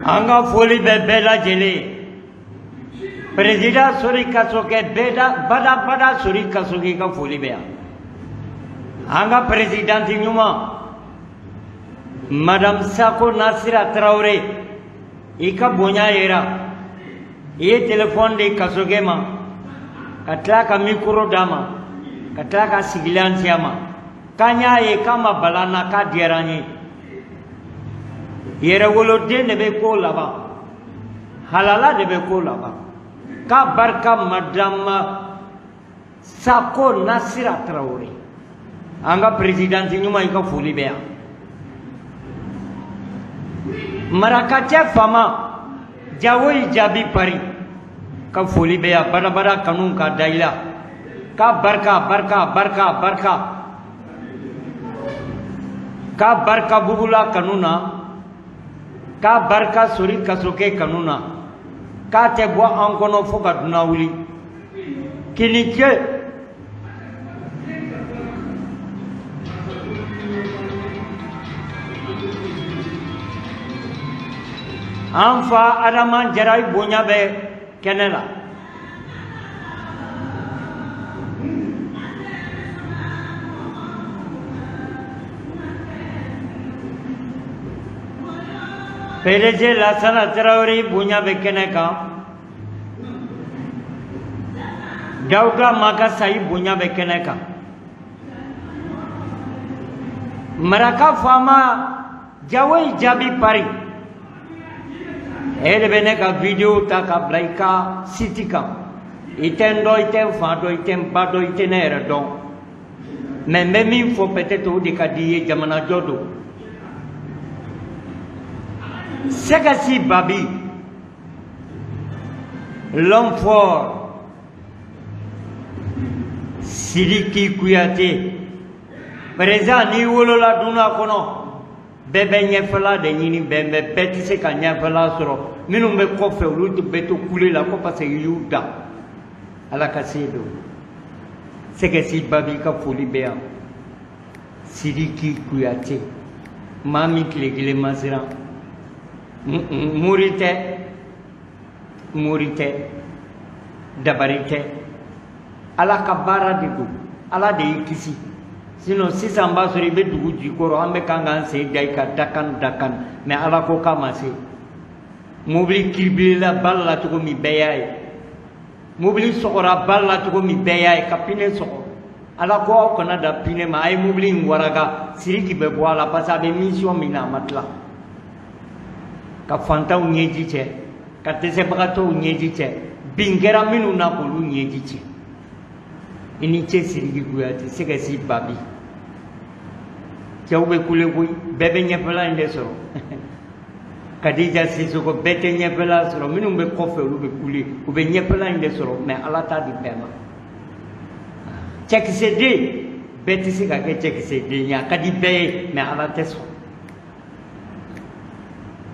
An ka foli bɛ bɛɛ lajɛlen ye. Président Sori Kasokɛ bɛɛ badabada Sori Kasokɛ ka foli bɛ yan. An ka présidente ɲuman Madame Sako Nasira Traoré, i ka bonya yera. I ye téléphone di Kasokɛ ma, ka tila ka micro d'a ma, ka tila ka sigilan ci a ma. K'an y'a ye k'a ma bala an na, k'a diyara an ye. Yɛrɛwoloden de bɛ ko laban, halala de bɛ ko laban. K'a barika Madame Sako Nasira Traoré, an ka présidente ɲuman, i ka foli bɛ yan. Marakacɛ faama Jawo y'i jaabi Paris, ka foli bɛ yan. Badabada kanu ka da i la, k'a barika barika barika barika, k'a barika Bubula kanu na, k'a barika Sori Kasokɛ kanu na, k'a tɛ bɔ an kɔnɔ fo ka dunan wuli. K'i ni ce. An fa Adama Jara, i bonya bɛ kɛnɛ la. PDG Lasana Traoré, i bonya bɛ kɛnɛ kan. Dawuda Makasa, i bonya bɛ kɛnɛ kan. Maraka faama Jawo y'i jaabi Paris, e de bɛ ne ka vidéo ta ka bila i ka site kan. I tɛ n dɔn, i tɛ n fa dɔn, i tɛ n ba dɔn, i tɛ ne yɛrɛ dɔn, mais n bɛ min fɔ, peut-être o de ka di i ye. Jamanajɔ don. Sɛgɛsi Babi, l'homme fort, Sidiki Kuyate, président, n'i wolola dunan kɔnɔ, bɛɛ bɛ ɲɛfɛla de ɲini bɛɛ, mais bɛɛ tɛ se ka ɲɛfɛla sɔrɔ. Minnu bɛ kɔfɛ, olu bɛ to kule la ko parce que i y'u dan. Ala ka se don. Sɛgɛsi Babi ka foli bɛ yan. Sidiki Kuyate, maa min tile kelen ma siran, mori tɛ, mori tɛ, dabari tɛ, Ala ka baara de don. Ala de y'i kisi, sinon sisan b'a sɔrɔ i bɛ dugu jukɔrɔ. An bɛ kan k'an sen da i ka dakan dakan, mais Ala ko k'a ma se. Mobili kiribirila ba la cogo min, bɛɛ y'a ye. Mobili sɔgɔra ba la cogo min, bɛɛ y'a ye, ka pine sɔgɔ. Ala ko aw kana da pine ma, a ye mobili in waraka, Siriki bɛ bɔ a la, parce que a bɛ mission min na, a ma tila. Ka fantanw ɲɛji cɛ, ka dɛsɛbagatɔw ɲɛji cɛ, bin kɛra minnu na, k'olu ɲɛji cɛ. I ni ce Siriki Kuyate. Sɛgɛsi Babi, cɛw bɛ kule koyi, bɛɛ bɛ ɲɛfɛla in de sɔrɔ. Kadija Sisoko, bɛɛ tɛ ɲɛfɛla sɔrɔ. Minnu bɛ kɔfɛ, olu bɛ kule, u bɛ ɲɛfɛla in de sɔrɔ, mais Ala t'a di bɛɛ ma. Cɛkisɛden, bɛɛ tɛ se ka kɛ cɛkisɛden ye. A ka di bɛɛ ye, mais Ala tɛ sɔn.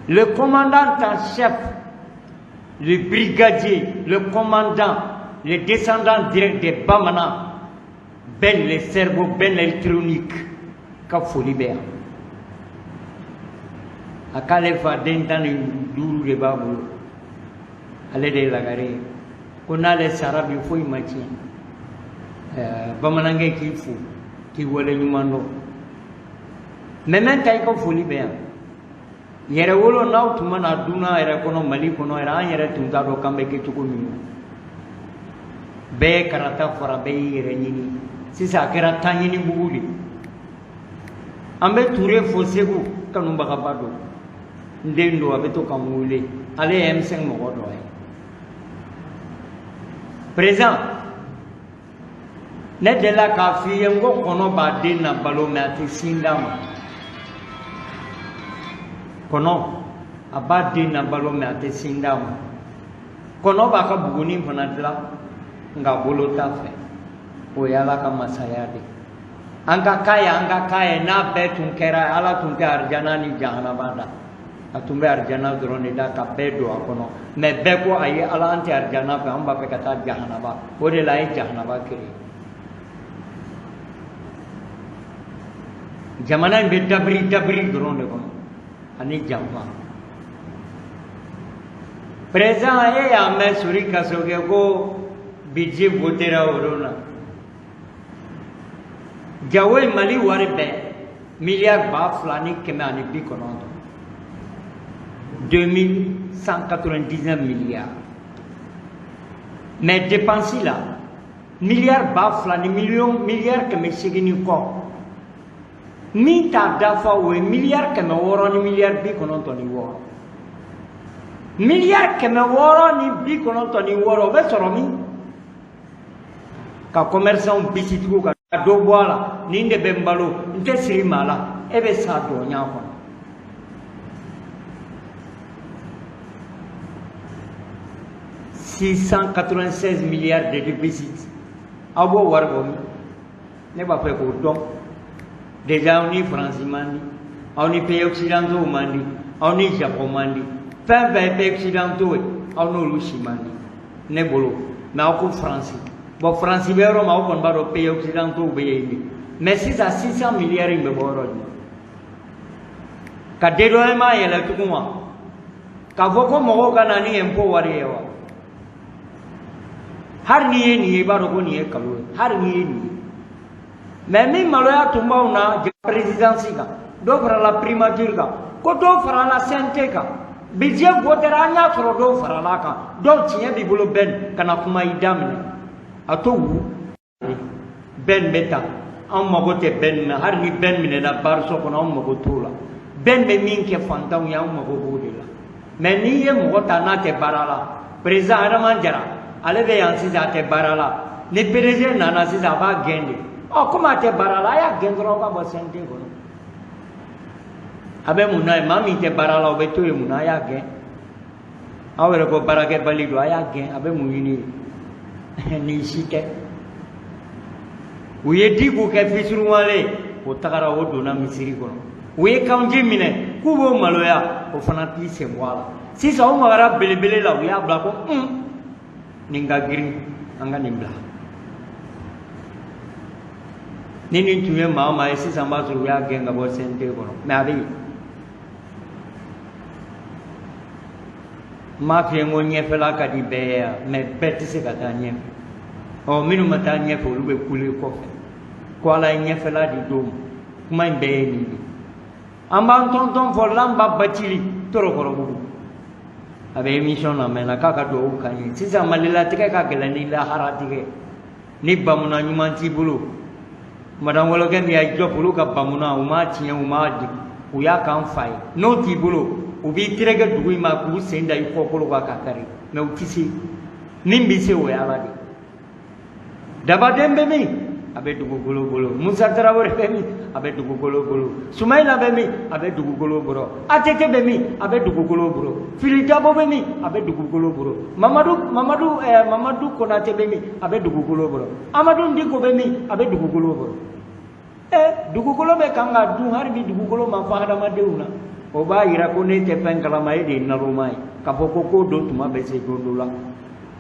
Le commandant en chef, le brigadier, le commandant, le descendant direct des Bamanan, Ben le cerveau, Ben électronique, ka foli bɛ yan. A k'ale fa den 15 de b'a bolo, ale de ye lagare ye. Ko n'ale sara bi, foyi ma tiɲɛ. Bamanankɛ k'i fo k'i wale ɲuman dɔn. Mɛmɛ ta, i ka foli bɛ yan. Yɛrɛwolo, n'aw tun mana dunan yɛrɛ kɔnɔ, Mali kɔnɔ yɛrɛ, an yɛrɛ tun t'a dɔn k'an bɛ kɛ cogo min na. Bɛɛ ye karata fara, bɛɛ y'i yɛrɛ ɲini. Sisan a kɛra tan ɲini bugu de. An bɛ Ture fo, Segu kanubagaba don, n den don, a bɛ to ka n wele. Ale ye M5 mɔgɔ dɔ ye. Président, ne delila k'a f'i ye n ko kɔnɔ b'a den na balo, mais a tɛ sin d'a ma. Kɔnɔ a b'a den na balo, mais a tɛ sin d'a ma. Kɔnɔ b'a ka buguni fana dilan, nka bolo t'a fɛ. O ye Ala ka masaya de. An ka k'a ye, an ka k'a ye. N'a bɛɛ tun kɛra, Ala tun tɛ arijana ni jahanama da, a tun bɛ arijana dɔrɔn de da ka bɛɛ don a kɔnɔ. Mais bɛɛ ko ayi, Ala, an tɛ arijana fɛ, an b'a fɛ ka taa jahanaba. O de la a ye jahanaba créé. Jamana in bɛ dabiri dabiri dɔrɔn de kɔnɔ ani janfa. Président, e y'a mɛn Sori Kasogɛ ko budget votera o don na. Jago ye Mali wari bɛɛ miliyari 2190, 2199 milliards. Mais dépense la, miliyari 2000 ni miliyɔn miliyari 800 ni kɔ. Min t'a dafa, o ye miliyari 600 ni miliyari 96. Miliyari 696, o bɛ sɔrɔ min? Ka commerçant bisitigiw ka dɔ bɔ a la. Nin de bɛ n balo, n tɛ siri maa la. E bɛ sa dɔnya kɔnɔ. 696 milliards de déficit, aw b'o wari bɔ min? Ne b'a fɛ k'o dɔn. Déjà, aw ni Faransi man di, aw ni pays occidentaux man di, aw ni Japon man di. Fɛn fɛn ye pays occidentaux ye, aw n'olu si man di ne bolo. Mais aw ko Faransi. Bon, Faransi bɛ yɔrɔ min, aw kɔni b'a dɔn pays occidentaux bɛ yen de. Mais sisan, 600 milliards in bɛ bɔ yɔrɔ jumɛn? Ka dédouanement yɛlɛ tugun wa? K'a fɔ ko mɔgɔw ka na ni impôt wari ye wa? Hali n'i ye nin ye, i b'a dɔn ko nin ye nkalon ye. Hali n'i ye nin ye. Mais min maloya tun b'anw na présidence kan, dɔ farala primature kan, ko dɔw farala CNT kan. Budget votera, an y'a sɔrɔ dɔw farala kan. Dɔw tiɲɛ b'i bolo, bɛn ka na kuma i daminɛ a to wu. Bɛn bɛ ta, anw mago tɛ bɛn na. Hali ni bɛn minɛna bariso kɔnɔ, anw mago t'o la. Bɛn bɛ min kɛ fantanw ye, anw mago b'o de la. Mais n'i ye mɔgɔ ta n'a tɛ baara la, président Adama Jara, ale bɛ yan sisan, a tɛ baara la. Ni PDG nana sisan, a b'a gɛn de. Ɔ, komi a tɛ baara la, a y'a gɛn dɔrɔn, aw ka bɔ CNT kɔnɔ. A bɛ mun na ye? Maa min tɛ baara la, o bɛ to yen mun na? A y'a gɛn. Aw yɛrɛ ko baarakɛbali don, a y'a gɛn. A bɛ mun ɲini ye? Nin si tɛ. U ye Diko kɛ fisuruwale, o tagara, o donna misiri kɔnɔ. U ye Kanji minɛ k'u b'o maloya, o fana t'i sen bɔ a la. Sisan o magara belebele la, u y'a bila ko un nin ka girin, an ka nin bila. Ni nin tun ye maa o maa ye sisan, b'a sɔrɔ u y'a gɛn ka bɔ CNT kɔnɔ. Mais a bɛ yen. N m'a f'i ye n ko ɲɛfɛla ka di bɛɛ ye yan, mais bɛɛ tɛ se ka taa ɲɛfɛ. Ɔ, minnu ma taa ɲɛfɛ, olu bɛ kule kɔfɛ ko Ala ye ɲɛfɛla di dɔw ma. Kuma in bɛɛ ye nin de. An b'an tɔntɔn fɔ Lanba Bacili Torokɔrɔbugu, a bɛ émission na mɛnna, k'a ka dugawu k'an ye. Sisan Malilatigɛ ka gɛlɛn ni laharatigɛ. Ni bamuna ɲuman t'i bolo, madame Wɔlɔkɛ min y'a jɔ olu ka bamuna, u m'a tiɲɛ, u m'a di, u y'a k'an fa ye. N'o t'i bolo, u b'i tereke dugu in ma k'u sen da i kɔkolo kan ka kari. Mais u tɛ se. Min bɛ se, o ye Ala de ye. Dabaden bɛ min, a bɛ dugukolo bolo. Musa Tarawele bɛ min, a bɛ dugukolo bolo. Sumayila bɛ min, a bɛ dugukolo bolo. ATT bɛ min, a bɛ dugukolo bolo. Fili Dabo bɛ min, a bɛ dugukolo bolo. Mamadu Konate bɛ min, a bɛ dugukolo bolo. Amadu Diko bɛ min, a bɛ dugukolo bolo. Dugukolo bɛ kan ka dun hali bi, dugukolo ma fa hadamadenw na. O b'a yira ko ne tɛ fɛn kalama, e de ye naloma ye k'a fɔ ko ko dɔ tuma bɛ se don dɔ la.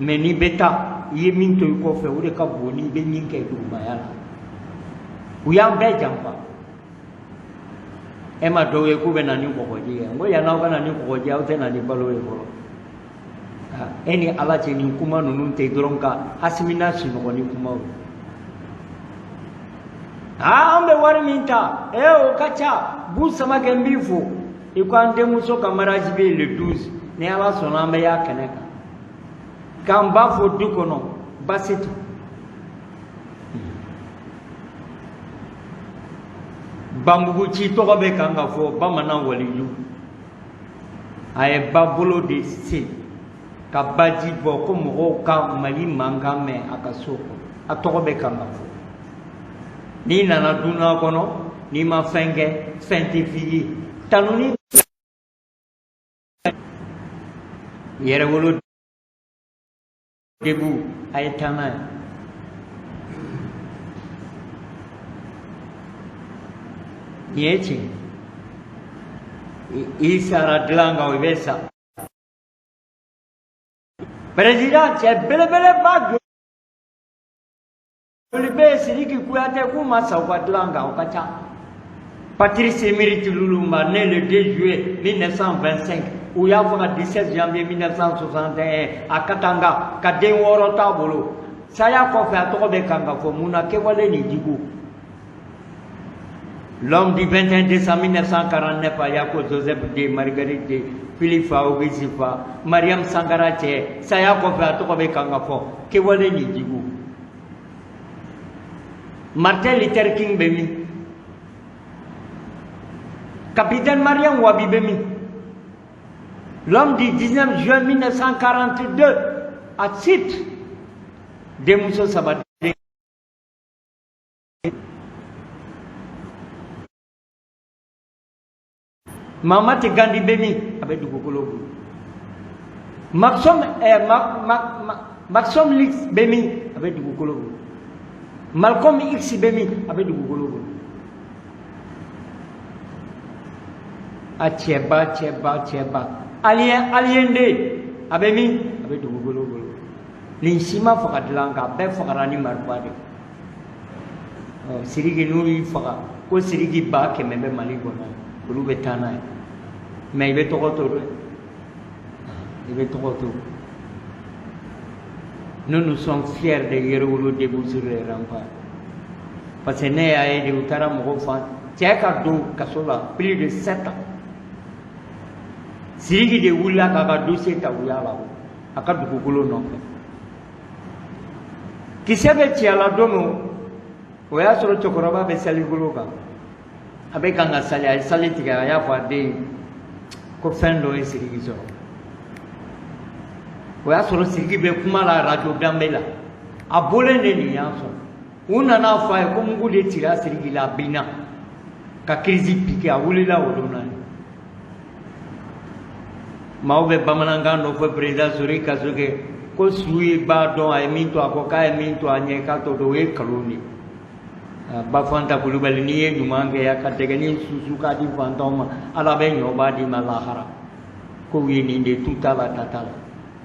Mais n'i bɛ taa, i ye min to i kɔfɛ, o de ka bon n'i bɛ min kɛ dugumaya la. U y'an bɛɛ janfa. E ma dɔw ye k'u bɛ na ni kɔgɔji ye? N ko yann'aw ka na ni kɔgɔji, aw tɛ na ni balo ye fɔlɔ. E ni Ala cɛ, nin kuma ninnu tɛ dɔrɔn ka hasimina sunɔgɔ ni kumaw ye. Aa, an bɛ wari min ta, o ka ca. Bu Samakɛ, n b'i fo. I ko an denmuso ka mariage bɛ yen le 12, ni Ala sɔnna, an bɛ y'a kɛnɛ kan. K'an ba fo du kɔnɔ, basi tɛ. Banbugu ci tɔgɔ bɛ kan ka fɔ bamanan waliju. A ye ba bolo de sen ka baji bɔ ko mɔgɔw ka Mali mankan mɛn a ka so kɔnɔ. A tɔgɔ bɛ kan ka fɔ. N'i nana dunan kɔnɔ, n'i ma fɛn kɛ, fɛn tɛ f'i ye. Tanuni yɛrɛwolo debu, a ye taa n'a ye. Nin ye tiɲɛ. I sara dilan kan, o bɛ sa. Président cɛ belebeleba joli bɛ yen, Sidiki Kuyatɛ, k'u ma sa u ka dilan kan, o ka ca. Patrice Emery Lumumba, né le 2 juillet 1925. U y'a faga 17 janvier 1961 a Katanga, ka den 6 t'a bolo. Saya kɔfɛ, a tɔgɔ bɛ kan ka fɔ. Mun na? Kɛwale ni jugu. L'homme du 21 décembre 1949 a Yako, Joseph D, Marguerite D, Philippe fa, Auguste fa, Mariam Sankara cɛ, saya kɔfɛ a tɔgɔ bɛ kan ka fɔ. Kɛwale ni jugu. Martin Luther King bɛ min? Capitaine Mariam Wabi bɛ min? L'homme du 19 juin 1942 à Site, denmuso 3 den. Mahatma Gandhi bɛ min? A bɛ dugukolo bolo. Maxom Maxom X bɛ min? A bɛ dugukolo bolo. Malcolm X bɛ min? A bɛ dugukolo bolo. A cɛba, cɛba, cɛba, alien, alien de, a bɛ min? A bɛ dugukolo bolo. Nin si ma faga dilan kan, a bɛɛ fagara ni marifa de. Ɔ Sidiki, n'u y'i faga ko Sidiki 100 000 bɛ Mali kɔnɔ, olu bɛ taa n'a ye. Mais i bɛ tɔgɔ to dɛ, i bɛ tɔgɔ to. Nous, nous sommes fiers de Yɛrɛwolo debout sur les remparts, parce que ne y'a ye de, u taara mɔgɔw fan cɛ ka don kaso la plus de 7 ans. Sidiki de wulila k'a ka dossier ta, u y'a labɔ a ka dugukolo nɔfɛ. Kisɛ bɛ ci a la don min, o y'a sɔrɔ cɛkɔrɔba bɛ salikolo kan, a bɛ kan ka sali. A ye sali tigɛ, a y'a fɔ a den ye ko fɛn dɔ ye Sidiki sɔrɔ. O y'a sɔrɔ Sidiki bɛ kuma la radio Danbe la. A bɔlen de, nin y'a sɔrɔ. U nana fɔ a ye ko mugu de cira Sidiki la, a binna ka crise piqué, a wulila o don na. Maaw bɛ bamanankan dɔ fɔ, président Sori Kasoke, ko su ye ba dɔn, a ye min to a kɔ, k'a ye min to a ɲɛ, k'a tɔ dɔn. O ye nkalon de ye. Bafanta Kulubali, n'i ye ɲuman kɛ, a ka dɛgɛni susu k'a di fantanw ma, Ala bɛ ɲɔba d'i ma lahara. Kow ye nin de, tu t'a la, ta t'a la.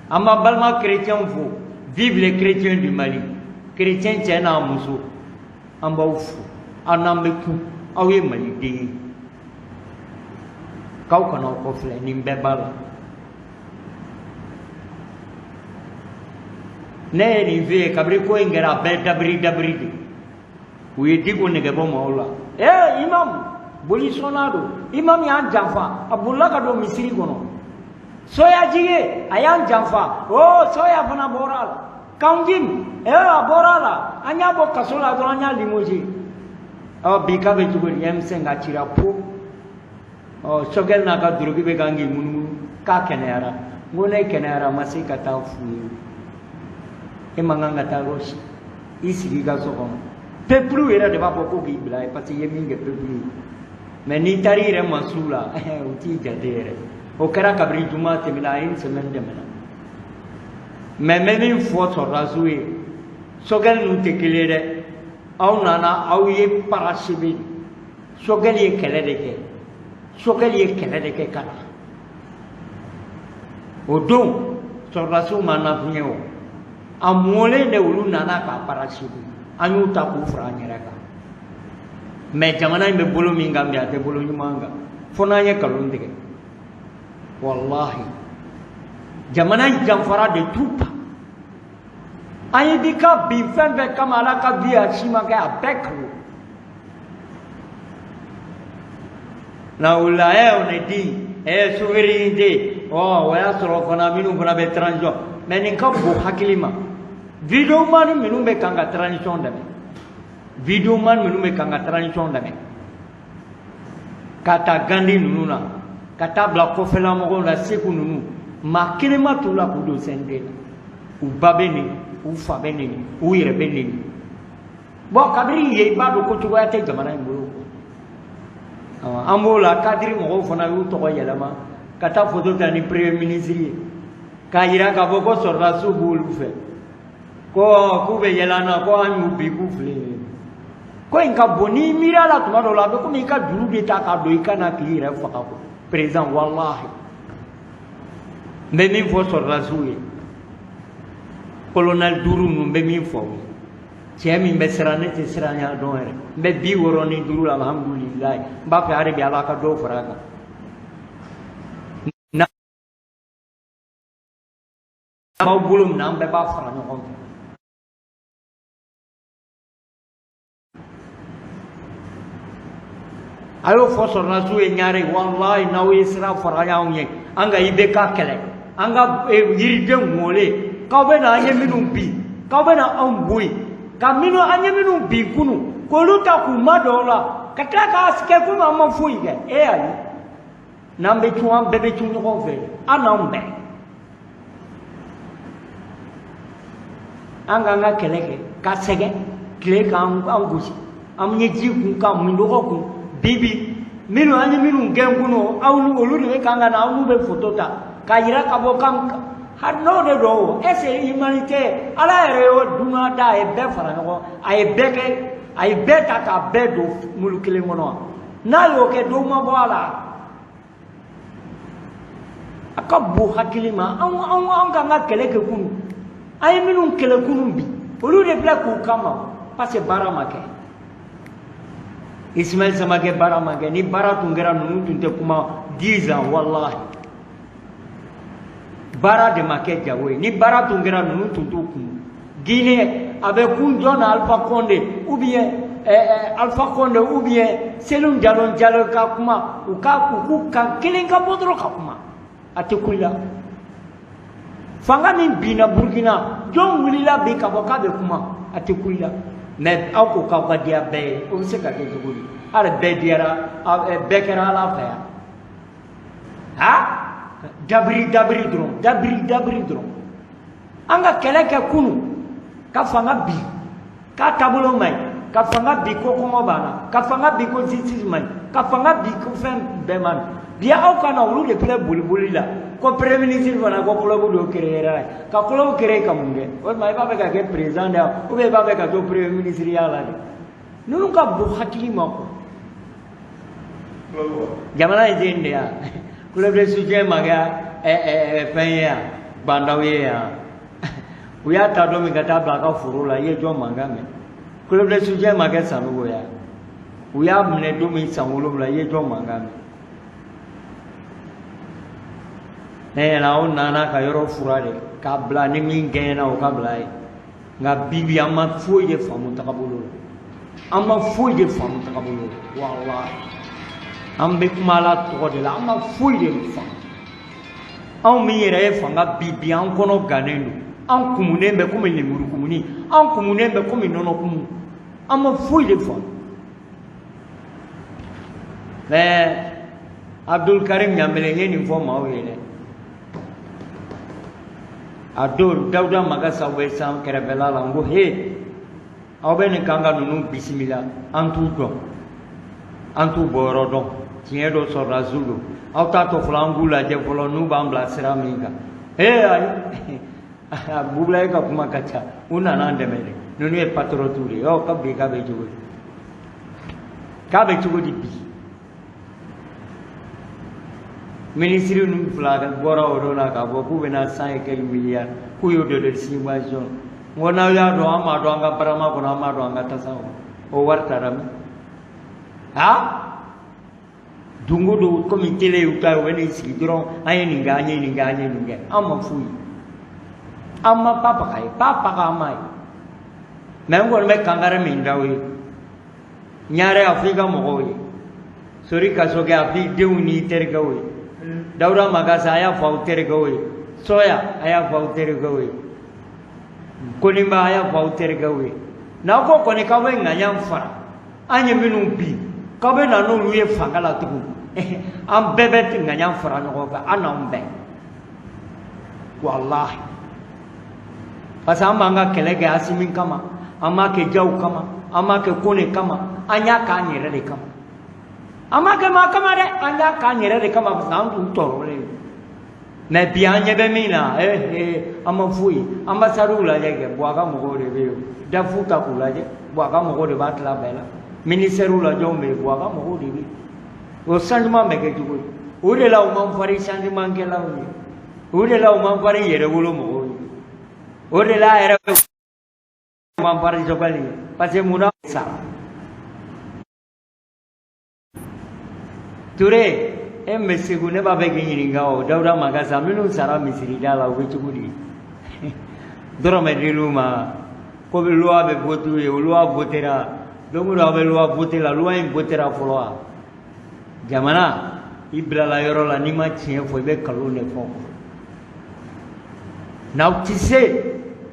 An b'an balima chrétiens fo. Vive les chrétiens du Mali! Chrétien cɛ n'a muso, an b'aw fo. Aw n'an bɛ kun, aw ye maliden ye, k'aw kana aw kɔfilɛ, nin bɛɛ b'a la. Ne ye nin f'i ye, kabini ko in kɛra, a bɛɛ dabiri dabiri de. U ye Diko nɛgɛ bɔ maaw la. Ee, imam boli sɔnna don, imam y'an janfa, a bolila ka don misiri kɔnɔ. Soya jige, a y'an janfa. O soya fana bɔra a la. Kanjim, ee, a bɔra a la. An y'a bɔ kaso la dɔrɔn, an y'a limogé. Ɔ bi k'a bɛ cogo di? M5 a cira po. Ɔ Sogɛl n'a ka doroki bɛ kan k'i munumunu k'a kɛnɛyara. N ko ne kɛnɛyara, ma se ka taa f'u ye. E man kan ka taa yɔrɔ si, i sigi i ka so kɔnɔ. Peuple yɛrɛ de b'a fɔ ko k'i bila ye, parce que i ye min kɛ peuple ye. Mais n'i taara i yɛrɛ ma su la, u t'i jate yɛrɛ. O kɛra kabini juma tɛmɛna, a ye une semaine tɛmɛna. Mais n bɛ min fɔ sɔrɔdasiw ye, Sogɛl ninnu tɛ kelen ye dɛ. Aw nana, aw ye parachever. Sogɛl ye kɛlɛ de kɛ, Sogɛl ye kɛlɛ de kɛ ka na. O don sɔrɔdasiw ma nafiɲɛ, o a mɔlen de, olu nana k'a parachever. An y'u ta k'u fara an yɛrɛ kan. Mais jamana in bɛ bolo min kan bi, a tɛ bolo ɲuman kan, fo n'an ye nkalon tigɛ. Walahi, jamana in janfara de tout pas. An ye bi ka bin fɛn fɛn kama, Ala ka bi a si ma kɛ, a bɛɛ kalo na wulila. Ɛ, on est dit ɛ souveraineté. Ɔ o y'a sɔrɔ fana minnu fana bɛ transition, mais nin ka bon hakili ma. Videoman minnu bɛ kan ka transition dɛmɛ, videoman minnu bɛ kan ka transition dɛmɛ, ka taa Gandi ninnu na, ka taa bila kɔfɛlamɔgɔw la, Segu ninnu, maa kelen ma t'u la k'u don CNT la. U ba bɛ nin, u fa bɛ nin, u yɛrɛ bɛ nin. Bon, kabini yen, i b'a dɔn ko cogoya tɛ jamana in bolo. An b'o la, kadiri mɔgɔw fana y'u tɔgɔ yɛlɛma ka taa photo ta ni premier ministre ye, k'a yira k'a fɔ ko sɔrɔdasiw b'olu fɛ, ko k'u bɛ yɛlɛ an na, ko an y'u bi k'u filɛ yen. Ko in ka bon, n'i miiri a la tuma dɔw la, a bɛ komi i ka juru de ta k'a don i kan na k'i yɛrɛ faga ko président. Walahi, n bɛ min fɔ sɔrɔdasiw ye, colonel 5 ninnu, n bɛ min fɔ u ye, cɛ min bɛ siran, ne tɛ siran ɲɛ dɔn yɛrɛ. N bɛ 65 la, alhamdulilayi. N b'a fɛ hali bi Ala ka dɔw fara a kan. B'aw bolo minɛ, an bɛɛ b'a fara ɲɔgɔn fɛ. A y'o fɔ sɔrɔdasiw ye ɲare, walayi n'aw ye sira fara y'anw ye, an ka IBK kɛlɛ, an ka yiriden ŋɔlen, k'aw bɛ na an ye minnu bin, k'aw bɛ na anw bɔ yen, ka minnu an ye minnu bin kunun, k'olu ta k'u madon o la, ka tila k'a kɛ komi an ma foyi kɛ. E ayi, n'an bɛ cun, an bɛɛ bɛ cun ɲɔgɔn fɛ, an n'anw bɛɛ. An k'an ka kɛlɛ kɛ ka sɛgɛn tile k'an gosi, an ye ji kun ka minnɔgɔ kun. Bi bi minnu an ye minnu gɛn kunun, aw ni olu de bɛ kan ka na, aw n'u bɛ foto ta k'a yira ka bɔ kan hali n'o de don o. Est ce que humanité, Ala yɛrɛ y'o dunan da, a ye bɛɛ fara ɲɔgɔn, a ye bɛɛ kɛ, a ye bɛɛ ta k'a bɛɛ don mulu kelen kɔnɔ wa? N'a y'o kɛ, dɔw ma bɔ a la. A ka bon hakili ma. Anw anw anw k'an ka kɛlɛ kɛ kunun, an ye minnu kɛlɛ kunun bi, olu de filɛ k'u kama, parce que baara ma kɛ. Ismaël Samakɛ, baara ma kɛ. Ni baara tun kɛra, ninnu tun tɛ kuma 10 ans. Walahi, baara de ma kɛ jago ye. Ni baara tun kɛra, ninnu tun t'u kun. Guinée a bɛ kun jɔn na? Alpha Condé ou bien Alpha Condé ou bien Cellou Dalein Diallo ka kuma, u ka u k'u kan kelen ka bɔ dɔrɔn ka kuma, a tɛ ku la. Fanga min binna Burukina, jɔn wulila bi ka bɔ k'a bɛ kuma? A tɛ ku la. Mais aw ko k'aw ka diya bɛɛ ye, o bɛ se ka kɛ cogo di? Hali bɛɛ diyara, bɛɛ kɛra Ala fɛ yan. Ha, dabiri dabiri dɔrɔn, dabiri dabiri dɔrɔn. An ka kɛlɛ kɛ kunun ka fanga bi k'a taabolo man ɲi, ka fanga bi ko kɔngɔ b'an na, ka fanga bi ko justice man ɲi, ka fanga bi ko fɛn bɛɛ man ɲi. Bi aw ka na, olu de filɛ boliboli la ko premier ministre fana ko club dɔ créer la. Ka club créer ka mun kɛ? O tuma i b'a fɛ ka kɛ président de ye ou bien i b'a fɛ ka to premier ministre ya la de? Ninnu ka bon hakili ma ko jamana in den de ya. Club de soutien ma kɛ fɛn ye yan, bandaw ye yan. U y'a ta don min ka taa bila a ka foro la, i ye jɔn mankan mɛn? Club de soutien ma kɛ Sanogo ya. U y'a minɛ don min san 7, i ye jɔn mankan mɛn? Ne ɲɛna aw nana ka yɔrɔ fura de k'a bila, ni min gɛnna o ka bila ye. Nka bi bi an ma foyi de faamu tagabolo la, an ma foyi de faamu tagabolo la. Walahi, an bɛ kuma Ala tɔgɔ de la, an ma foyi de faamu. Anw min yɛrɛ ye fanga bi bi, an kɔnɔ gannen don, an kumunen bɛ komi lemuru kumuni, an kumunen bɛ komi nɔnɔ kumu, an ma foyi de faamu. Mais Abdul Karim Ɲanbele ye nin fɔ maaw ye dɛ. A don Dawuda Magasa bɛ san kɛrɛfɛla la, n ko he, aw bɛ nin kan ka ninnu bisimila, an t'u dɔn, an t'u bɔyɔrɔ dɔn, tiɲɛ dɔ sɔrɔdasiw don, aw t'a to fɔlɔ an k'u lajɛ fɔlɔ n'u b'an bila sira min kan. He ayi, Bubulaye ka kuma ka ca, u nana an dɛmɛ dɛ. Ninnu ye patriotes de ye. Ɔ ka bi k'a bɛ cogo di? K'a bɛ cogo di bi? Minisiri ninnu fila bɔra o don na k'a fɔ k'u bɛna 100 et quelques milliards k'u y'o de subvention. N ko n'aw y'a dɔn, an m'a dɔn an ka barama kɔnɔ, an m'a dɔn an ka tasa kɔnɔ, o wari taara min? Ha, don o don komi télé y'u ta ye, u bɛ n'i sigi dɔrɔn, an ye nin kɛ, an ye nin kɛ, an ye nin kɛ. An ma foyi ye, an ma pa paga ye, pa paga an ma ye. Mais n kɔni bɛ kankari min d'aw ye, ɲare a fɔ i ka mɔgɔw ye, Sori Kasoke a fɔ i denw n'i terikɛw ye, Dawuda Magasa a y'a fɔ aw terikɛw ye, Sɔya a y'a fɔ aw terikɛw ye, Koninba a y'a fɔ aw terikɛw ye, n'aw ko kɔni k'aw bɛ ŋaɲa fara an ye minnu bin k'aw bɛ na n'olu ye fanga la tugun, an bɛɛ bɛ ŋaɲa fara ɲɔgɔn kan, an n'anw bɛɛ, walahi. Parce que an b'an ka kɛlɛ kɛ Asimi kama, an m'a kɛ Jaw kama, an m'a kɛ Kone kama, an y'a k'an yɛrɛ de kama. An m'a kɛ maa kama dɛ, an y'a k'an yɛrɛ de kama, parce que an tun tɔɔrɔlen don. Mais bi an ɲɛ bɛ min na, an ma foyi. Ambassadeurs lajɛ kɛ, Buwa ka mɔgɔw de bɛ yen. DAF ta k'u lajɛ, Buwa ka mɔgɔw de b'a tila bɛɛ la. Ministère la jɔnw bɛ yen? Buwa ka mɔgɔw de bɛ yen. O changement bɛ kɛ cogo di? O de la u man farin changement kɛlaw ye, o de la u man farin yɛrɛwolo mɔgɔw ye, o de la a yɛrɛ man farin Sogɛli ye, parce que mun na sa Ture e min bɛ Segu, ne b'a fɛ k'i ɲininka. O Dawuda Magasa minnu sara misirida la, u bɛ cogo di? Dɔrɔmɛ dil'u ma ko bɛ loi bɛ voter ye, o loi votera don o don. Aw bɛ loi voter la, loi in votera fɔlɔ wa? Jamana i bilala yɔrɔ la, n'i ma tiɲɛ fɔ, i bɛ nkalon de fɔ. N'aw ti se,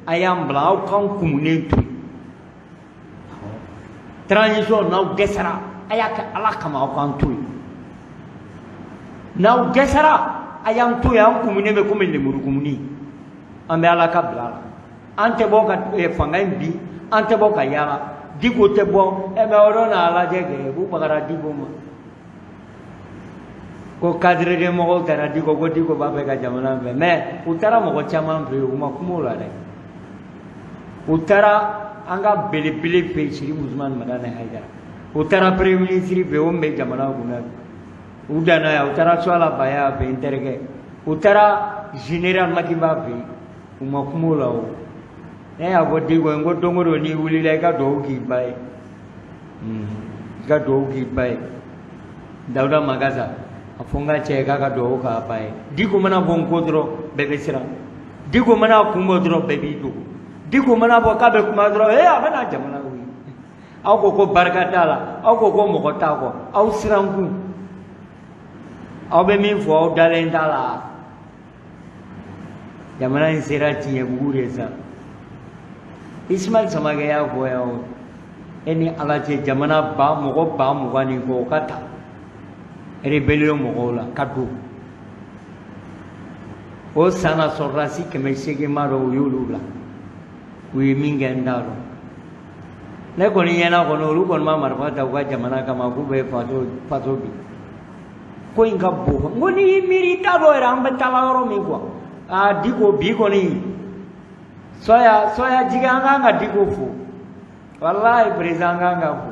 a y'an bila, aw k'an kumunen to yen. Transition, n'aw dɛsɛra, a y'a kɛ Ala kama, aw k'an to yen. N'aw dɛsɛra, a y'an to yen. An kumunen bɛ komi lemurukumuni, an bɛ Ala ka bila la. An tɛ bɔ ka fanga in bin, an tɛ bɔ ka yaala. Diko tɛ bɔ ɛ, mɛ o don n'a lajɛ kɛ, u bagara Diko ma ko cadre de mɔgɔw taara Diko, ko Diko b'a fɛ ka jamana fɛ. Mɛ u taara mɔgɔ caman fɛ yen, u ma kuma o la dɛ. U taara an ka belebele fɛ yen, Sirifu Usumani Madani Hayidara. U taara premier ministre fɛ yen, o min bɛ jamana kunna. U danna yan. U taara Suwala Baya fɛ yen, n terikɛ. U taara général Makiba fɛ yen, u ma kuma o la. O ne y'a fɔ Diko ye, n ko don o don n'i wulila, i ka dugawu k'i ba ye, i ka dugawu k'i ba ye. Dawuda Magasa, a fɔ n ka cɛ ye k'a ka dugawu k'a ba ye. Diko mana bɔ n ko dɔrɔn, bɛɛ bɛ siran. Diko mana kun bɔ dɔrɔn, bɛɛ b'i dogo. Diko mana bɔ k'a bɛ kuma dɔrɔn, ee, a bɛna jamana wuli. Aw ko ko barika t'a la, aw ko ko mɔgɔ t'a kɔ, aw siran kun. Aw bɛ min fɔ, aw dalen t'a la. Jamana in sera tiɲɛbugu de sa. Ismail Samakɛ y'a fɔ yan o. E ni Ala cɛ, jamana ba mɔgɔ 20,000 ni kɔ, o ka ta rébellion mɔgɔw la ka don o san na, sɔrɔdasi 800 ma dɔn, u y'olu bila. U ye min kɛ, n t'a dɔn. Ne kɔni ɲɛna kɔni, olu kɔni ma marifa ta u ka jamana kama k'u bɛ faso faso bi. Ko in ka bon. N ko n'i y'i miiri, i t'a dɔn yɛrɛ an bɛ taa la yɔrɔ min quoi. Aa, Diko bi kɔni, sɔya sɔya jigin, an kan ka Diko fo. Walahi, président kan ka fo,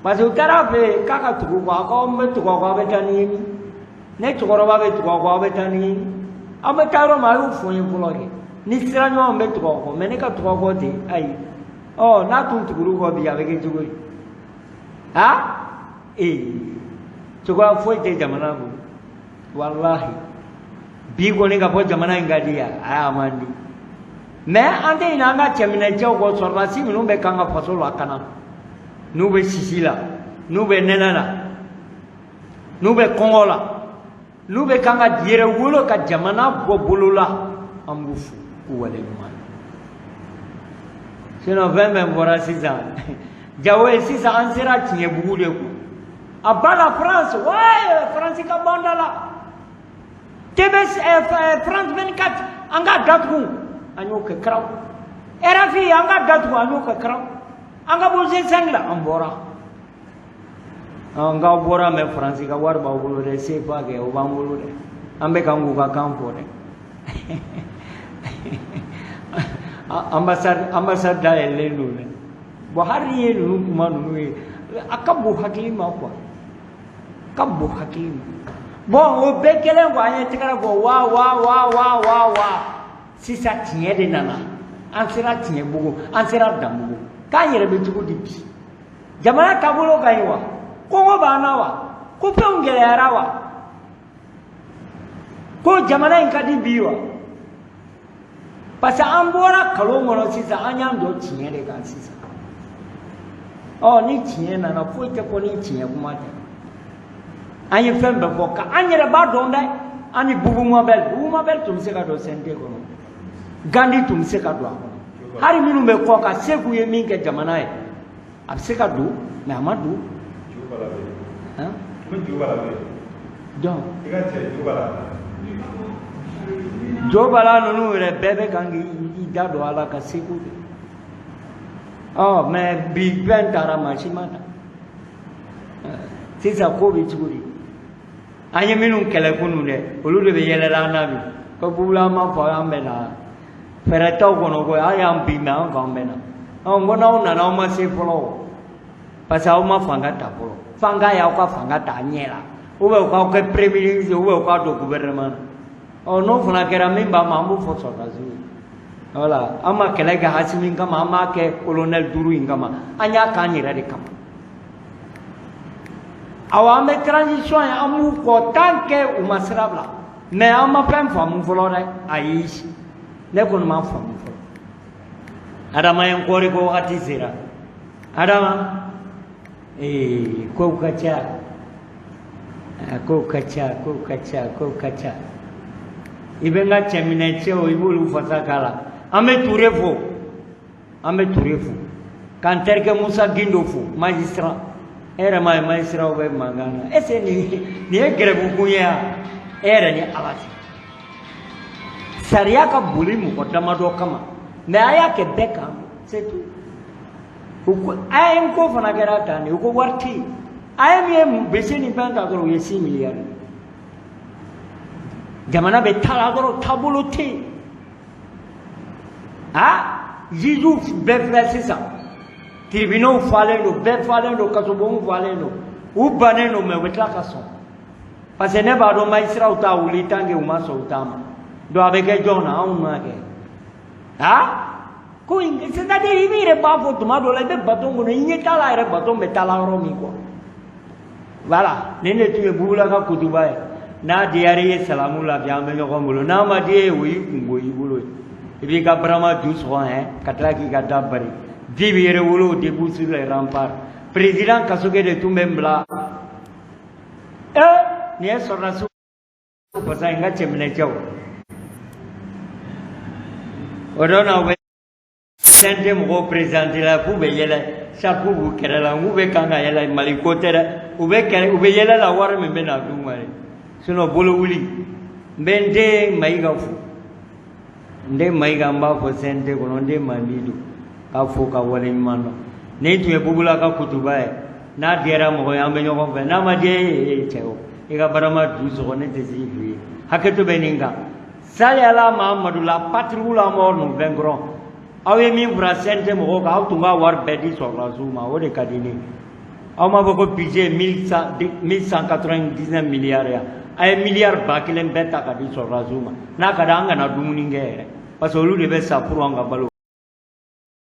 parce que u taara fɛ yen k'a ka tugu kɔ. A ko n bɛ tugu a kɔ, aw bɛ taa ni ye min? Ne cɛkɔrɔba bɛ tugu a kɔ, aw bɛ taa ni ye min? Aw bɛ taa yɔrɔ min, a y'o fɔ n ye fɔlɔ kɛ. Ni sira ɲuman, bɛ tugu a kɔ, mɛ ne ka tugu a kɔ ten, ayi. Ɔ, n'a tun tugur'u kɔ bi, a bɛ kɛ cogo di? Ha, ee, cogoya foyi tɛ jamana bolo. Walahi, bi kɔni, ka fɔ jamana in ka di yan, a man di. Mɛ an tɛ ɲinɛ an ka cɛminɛcɛw kɔ, sɔrɔdasi minnu bɛ k'an ka faso lakana, n'u bɛ sisi la, n'u bɛ nɛnɛ la, n'u bɛ kɔngɔ la, n'u bɛ k'an ka yɛrɛ wolo ka jamana bɔ bolo la, an b'u fo k'u waleɲuman. Sinon fɛn fɛn fɔra sisan, jawo ye. Sisan an sera tiɲɛbugu de kun. A ba la France, ouais, France ka bɔ an da la. TV France 24, an k'a datugu, an y'o kɛ karaw. RFI, an k'a datugu, an y'o kɛ karaw. An ka bɔ G5 la, an bɔra. Nka aw bɔra, mɛ Faransi ka wari b'aw bolo dɛ. CFA kɛ, o b'an bolo dɛ. An bɛ kan k'u ka kan fɔ dɛ. Ambassade, ambassade dayɛlɛlen don dɛ. Bon, hali n'i ye ninnu kuma ninnu ye, a ka bon hakili ma quoi, ka bon hakili ma. Bon, o bɛɛ kɛlen kɔ, an ye tɛgɛrɛ fɔ wa wa wa wa wa wa. Sisan tiɲɛ de nana, an sera tiɲɛ bugu, an sera danbugu. K'an yɛrɛ bɛ cogo di bi? Jamana taabolo ka ɲi wa? Kɔngɔ b'an na wa? Ko fɛnw gɛlɛyara wa? Ko jamana in ka di bi wa? Parce que an bɔra kalon kɔnɔ sisan, an y'an jɔ tiɲɛ de kan sisan. Ɔ, ni tiɲɛ nana, foyi tɛ fɔ ni tiɲɛ kuma tɛ. An ye fɛn bɛɛ fɔ ka an yɛrɛ b'a dɔn dɛ. An ni Bubu Mabɛl, Bubu Mabɛl tun bɛ se ka don CNT kɔnɔ, Gandi tun bɛ se ka don a kɔnɔ, hali minnu bɛ kɔ kan, Seku ye min kɛ jamana ye, a bɛ se ka don, mɛ a ma don. Donc Jobala ninnu yɛrɛ bɛɛ bɛ kan k'i da don a la ka seko kɛ. Ɔ, mɛ bi fɛn taara, maa si ma ta. Sisan ko bɛ cogo di? An ye minnu kɛlɛ kunun dɛ, olu de bɛ yɛlɛla an na bi ko bubula ma fɔ an bɛ na. Fɛɛrɛ t'aw kɔnɔ ko an y'an bin, mɛ an k'an bɛ na. Ɔ, n ko n'aw nana, aw ma se fɔlɔ o, parce que aw ma fanga ta fɔlɔ. Fanga y'aw ka fanga ta a ɲɛ la, ou bien u k'aw kɛ premier ministre, ou bien u k'a don gouvernement na. Ɔ, n'o fana kɛra, min b'a ma, an b'o fɔ sɔrɔdasiw ye. Voilà, an ma kɛlɛ kɛ Hasimi kama, an b'a kɛ colonel duuru in kama, an y'a k'an yɛrɛ de kama. Awa, an bɛ transition ye, an b'u kɔ tant que u ma sira bila. Mais an ma fɛn faamu fɔlɔ dɛ, ayi. Ne kɔni m'a faamu fɔlɔ. Adama ye n kɔri ko wagati sera. Adama, ee, kow ka ca, kow ka ca, kow ka ca, kow ka ca. I bɛ n ka cɛminɛ cɛw, i b'olu fasa k'a la. An bɛ Ture fo, an bɛ Ture fo, k'an terikɛ Musa Gindo fo, magistrat. E yɛrɛ m'a ye magistratw bɛ mankan na. Est ce que nin ye grève kun ye wa? E yɛrɛ ni Ala cɛ. Sariya ka boli mɔgɔ damadɔ kama, mais a y'a kɛ bɛɛ kan, c'est tout. U ko AEM ko fana kɛra tan de, u ko wari tɛ yen. AEM ye bese ni fɛn ta dɔrɔn, u ye 6 milliards. Jamana bɛ taa la dɔrɔn, taabolo tɛ yen. Ah, juges bɛɛ filɛ sisan, tribunaux falen don, bɛɛ falen don, kasobonw falen don, u bannen don, mais u bɛ tila ka sɔn. Parce que ne b'a dɔn magistrats t'a wuli tant que u ma sɔn u t'a ma. Donc a bɛ kɛ jɔn na? Anw n'a kɛ. Ah, ko in, c'est à dire i b'i yɛrɛ b'a fɔ tuma dɔ la, i bɛ baton kɔnɔ, i ɲɛ t'a la yɛrɛ, baton bɛ taa la yɔrɔ min quoi. Voilà, nin de tun ye Bubula ka kutuba ye. N'a diyara i ye, salamu lafiya, an bɛ ɲɔgɔn bolo. N'a ma diya i ye, o y'i kungo i bolo ye. I b'i ka barama ju sɔgɔ hɛn ka tila k'i ka da bari. Vive Yɛrɛwolo, debout sur les remparts. Président Kasoge de tun bɛ n bila. Ee, nin ye sɔrɔdasiw fasa ye, n ka cɛminɛcɛw. O don na, u bɛ CNT mɔgɔw présenté la k'u bɛ yɛlɛ, chaque b'u kɛrɛ la, k'u bɛ kan ka yɛlɛ. Mali ko tɛ dɛ, u bɛ kɛrɛ, u bɛ yɛlɛ la wari min bɛ na d'u ma de. Sinon bolo wuli. N bɛ n den Mayiga fo, n den Mayiga, n b'a fɔ CNT kɔnɔ, n den mandi don, k'a fo ka waleɲuman dɔn. Nin tun ye Bubula ka kutuba ye. N'a diyara mɔgɔ ye, an bɛ ɲɔgɔn fɛ. N'a ma diya e ye, cɛ o, i ka barama ju sɔgɔ, ne tɛ se k'i ye. Hakɛto bɛ nin kan. Sali ala Mahamadu, la patrie ou la mort nous vaincrons. Aw ye min fara CNT mɔgɔw kan, aw tun ka wari bɛɛ di sɔrɔdasiw ma, o de ka di ne ye. Aw m'a fɔ ko budget 1199 milliards ya, a ye miliyari 1000 bɛɛ ta ka di sɔrɔdasiw ma. N'a ka di, an kana dumuni kɛ yɛrɛ, parce que olu de bɛ sa pour an ka balo.